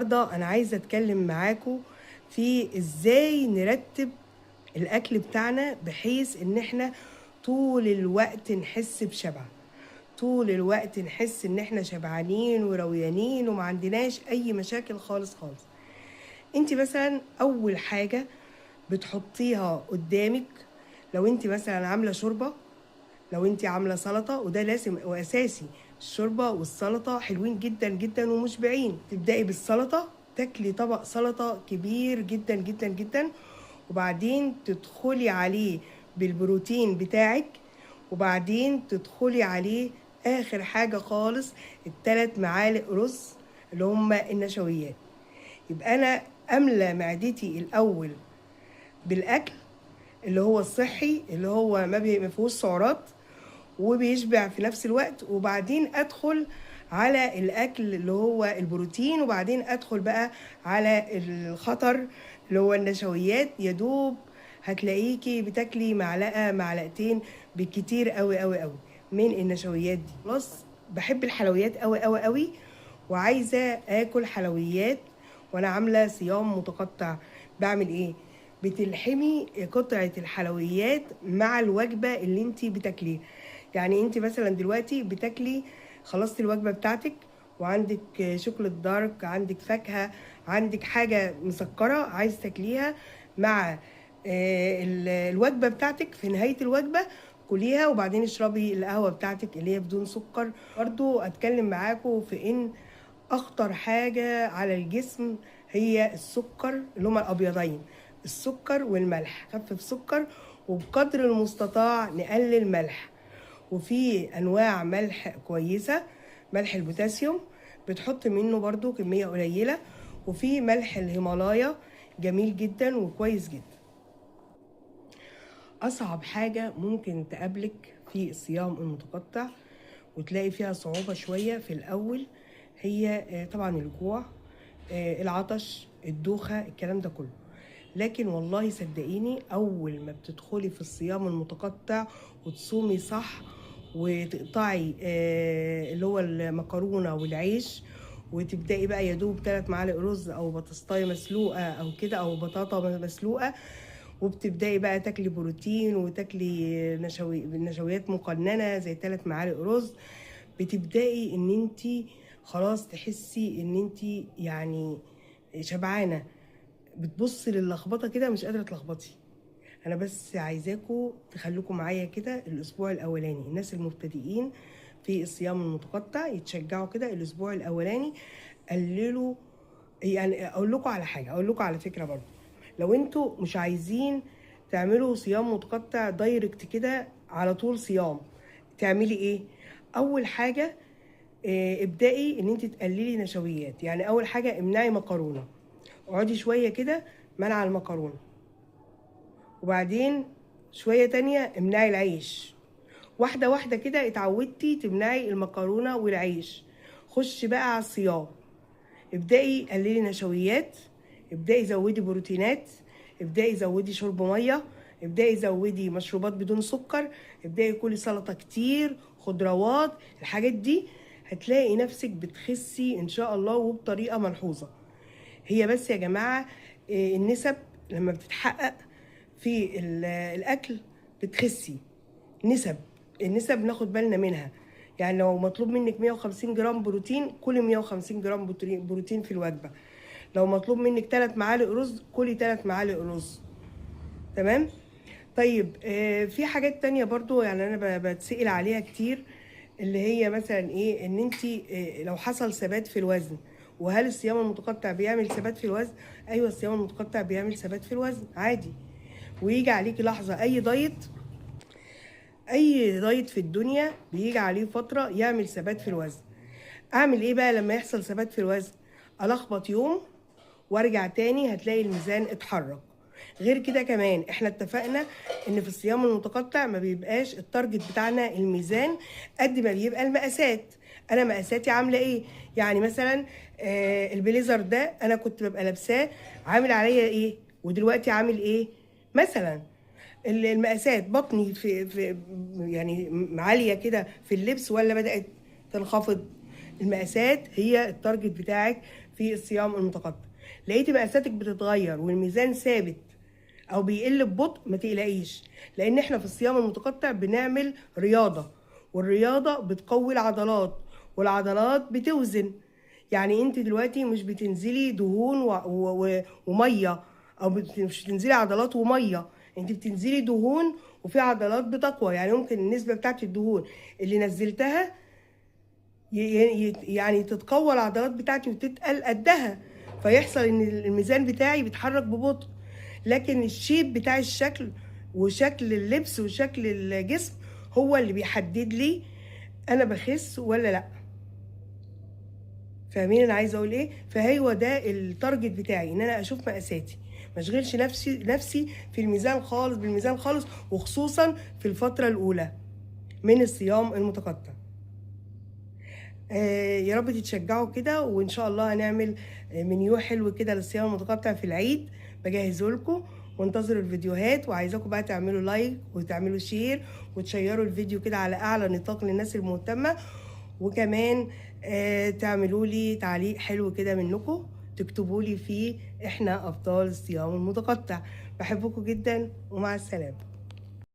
النهاردة أنا عايزة أتكلم معاكم في إزاي نرتب الأكل بتاعنا بحيث إن إحنا طول الوقت نحس بشبع، طول الوقت نحس إن إحنا شبعانين ورويانين وما عندناش أي مشاكل خالص خالص. انت مثلا أول حاجة بتحطيها قدامك لو انت مثلا عاملة شوربة، لو انت عاملة سلطة، وده لازم وأساسي، الشوربة والسلطة حلوين جدا جدا ومشبعين. تبدأي بالسلطة، تاكلي طبق سلطة كبير جدا جدا جدا، وبعدين تدخلي عليه بالبروتين بتاعك، وبعدين تدخلي عليه آخر حاجة خالص ال3 معالق رز اللي هم النشويات. يبقى أنا أملى معدتي الأول بالأكل اللي هو الصحي، اللي هو ما فيهوش سعرات وبيشبع في نفس الوقت، وبعدين أدخل على الأكل اللي هو البروتين، وبعدين أدخل بقى على الخطر اللي هو النشويات. يدوب هتلاقيكي بتاكلي معلقة معلقتين بالكتير قوي قوي قوي من النشويات دي. خلاص، بحب الحلويات قوي قوي قوي وعايزة آكل حلويات وأنا عاملة صيام متقطع، بعمل إيه؟ بتلحمي قطعة الحلويات مع الوجبة اللي انتي بتاكليها. يعني انتي مثلا دلوقتي بتاكلي، خلصتي الوجبة بتاعتك وعندك شوكولاتة دارك، عندك فاكهة، عندك حاجة مسكرة عايز تاكليها مع الوجبة بتاعتك، في نهاية الوجبة كليها وبعدين اشربي القهوة بتاعتك اللي هي بدون سكر. برضو اتكلم معاكم في ان اخطر حاجة على الجسم هي السكر، اللي هما الابيضين، السكر والملح. خفف سكر وبقدر المستطاع نقلل ملح. وفي انواع ملح كويسة، ملح البوتاسيوم بتحط منه برضو كمية قليلة، وفي ملح الهيمالايا جميل جدا وكويس جدا. اصعب حاجة ممكن تقابلك في الصيام المتقطع وتلاقي فيها صعوبة شوية في الاول هي طبعا الجوع، العطش، الدوخة، الكلام ده كله. لكن والله صدقيني اول ما بتدخلي في الصيام المتقطع وتصومي صح وتقطعي اللي هو المكرونة والعيش، وتبدأي بقى يا دوب 3 معالق رز او بطاطساية مسلوقة او كده او بطاطا مسلوقة، وبتبدأي بقى تاكلي بروتين وتاكلي نشويات مقننة زي 3 معالق رز، بتبدأي ان انتي خلاص تحسي ان انتي شبعانة. بتبصي للخبطة كده مش قادرة تلخبطي. أنا بس عايزاكم تخلوكم معايا كده الأسبوع الأولاني، الناس المبتدئين في الصيام المتقطع يتشجعوا كده الأسبوع الأولاني، قللوا. أقول لكم على حاجة، أقول لكم على فكرة برضو، لو انتوا مش عايزين تعملوا صيام متقطع دايركت كده على طول صيام، تعملي إيه؟ أول حاجة، ابدأي إن انت تقللي نشويات. أول حاجة امنعي مكرونة، اقعدي شوية كده منع المكرونة، وبعدين شوية تانية امنعي العيش. واحدة واحدة كده اتعودتي تمنعي المكرونة والعيش، خش بقى على الصيام، ابدأي قللي نشويات، ابدأي زودي بروتينات، ابدأي زودي شرب مية، ابدأي زودي مشروبات بدون سكر، ابدأي كلي سلطة كتير، خضروات، الحاجات دي هتلاقي نفسك بتخسي إن شاء الله وبطريقة ملحوظة. هي بس يا جماعة، النسب لما بتتحقق في الأكل بتخسي. النسب ناخد بالنا منها. لو مطلوب منك 150 جرام بروتين، كلي 150 جرام بروتين في الوجبة. لو مطلوب منك 3 معالق رز، كلي 3 معالق رز. تمام؟ في حاجات تانية برضو أنا بتسأل عليها كتير، اللي هي مثلا إيه؟ إن أنتي، لو حصل ثبات في الوزن، وهل الصيام المتقطع بيعمل ثبات في الوزن؟ أيوة، الصيام المتقطع بيعمل ثبات في الوزن عادي. ويجي عليكي لحظة، أي دايت في الدنيا بيجي عليه فترة يعمل ثبات في الوزن. أعمل إيه بقى لما يحصل ثبات في الوزن؟ ألخبط يوم وأرجع تاني، هتلاقي الميزان اتحرك. غير كده كمان احنا اتفقنا ان في الصيام المتقطع ما بيبقاش التارجت بتاعنا الميزان قد ما بيبقى المقاسات. انا مقاساتي عامله ايه؟ مثلا، البليزر ده انا كنت ببقى لابساه عامل عليا ايه، ودلوقتي عامل ايه؟ مثلا المقاسات، بطني في عاليه كده في اللبس ولا بدات تنخفض؟ المقاسات هي التارجت بتاعك في في الصيام المتقطع. لقيتي مقاساتك بتتغير والميزان ثابت او بيقل ببطء، ما تقلقيش، لان احنا في الصيام المتقطع بنعمل رياضة، والرياضة بتقوي العضلات، والعضلات بتوزن. يعني انت دلوقتي مش بتنزلي دهون ومية، او مش بتنزلي عضلات ومية، انت بتنزلي دهون وفي عضلات بتقوى. يعني ممكن النسبة بتاعت الدهون اللي نزلتها يعني تتقوى العضلات بتاعتي وتتقل قدها، فيحصل ان الميزان بتاعي بيتحرك ببطء، لكن ال shape بتاع الشكل وشكل اللبس وشكل الجسم هو اللي بيحدد لي انا بخس ولا لا. فاهمين انا عايزه اقول ايه؟ فهو ده ال target بتاعي، ان انا اشوف مقاساتي، ما اشغلش نفسي في الميزان خالص، بالميزان خالص، وخصوصا في الفترة الاولى من الصيام المتقطع. يا رب تتشجعوا كده، وان شاء الله هنعمل منيو حلو كده للصيام المتقطع في العيد، بجهزه لكم، وانتظروا الفيديوهات. وعايزاكم بقى تعملوا like وتعملوا share وتشيروا الفيديو كده على اعلى نطاق للناس المهتمة، وكمان تعملوا لي تعليق حلو كده منكم تكتبوا لي فيه احنا ابطال الصيام المتقطع. بحبكم جدا ومع السلامة.